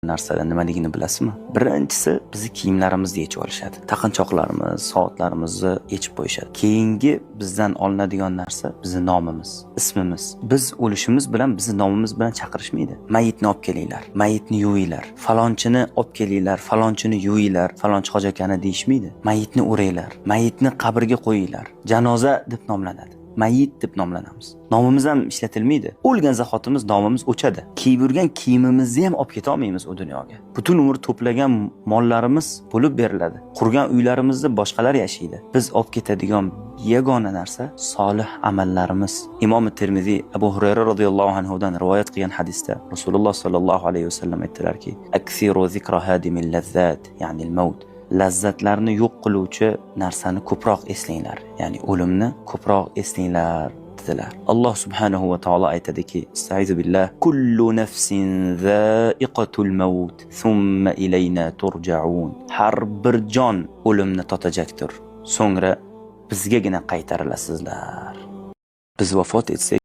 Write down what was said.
Narsalar nimaligini bilasizmi? Birinchisi, bizni kiyimlarimizni yechib olishadi. Taqinchoqlarimiz, soatlarimizni yechib qo'yishadi. Keyingi bizdan olinadigan narsa bizni nomimiz, ismimiz. Biz o'lishimiz bilan bizni nomimiz bilan chaqirishmaydi. "Mayitni olib kelinglar, mayitni yuvinglar, falonchini olib kelinglar, falonchini yuvinglar, falonchi hoji akani" deyishmaydi. "Mayitni o'ranglar, mayitni qabrga qo'yinglar." Janoza deb nomlanadi. Mayit deb nomlanamiz. Nomimiz ham ishlatilmaydi. O'lgan zahotimiz nomimiz o'chadi. Kiyib yurgan kiyimimizni ham olib keta olmaymiz u dunyoga. Butun umr to'plagan mollarimiz bo'lib beriladi. Qurgan uylarimizda boshqalar yashaydi. Biz olib ketadigan yagona narsa solih amallarimiz. Imom Termiziy Abu Hurayra roziyallohu anhudan rivoyat qilgan hadisda Rasululloh sollallohu alayhi vasallam aytdilarki: "Aksiru zikra hadimil lazzat, ya'ni al-maut." Lazzatlarni yo'q qiluvchi narsani ko'proq eslanglar, ya'ni o'limni ko'proq eslanglar, dedilar. Alloh subhanahu va taolo aytadiki, astaizu billah: "Kullu nafsin za'iqatul maut, thumma ilayna turja'un." Har bir jon o'limni totajakdir, so'ngra bizgagina qaytarilasizlar. Biz vafot etsak